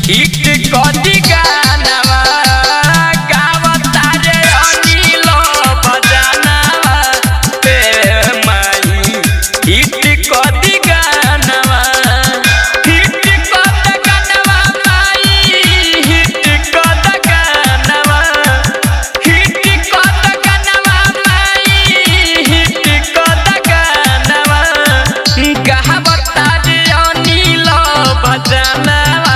Hit कदी गानावा गावता रे अनिल बजानावा ए माई हिट कदी गानावा हिट कद गानावा माई हिट कद गानावा हिट कद गानावा माई हिट कद गानावा गावता रे अनिल बजानावा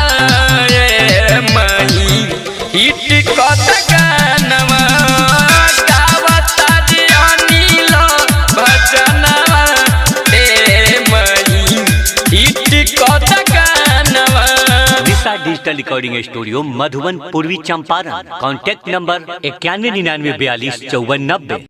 ए माई हिट कद गानावा गावता रे अनिल बजानावा ए माई हिट कद गानावा। Disha digital recording studio, Madhuban, Purvi Champaran. Contact number 9199 42 54 90।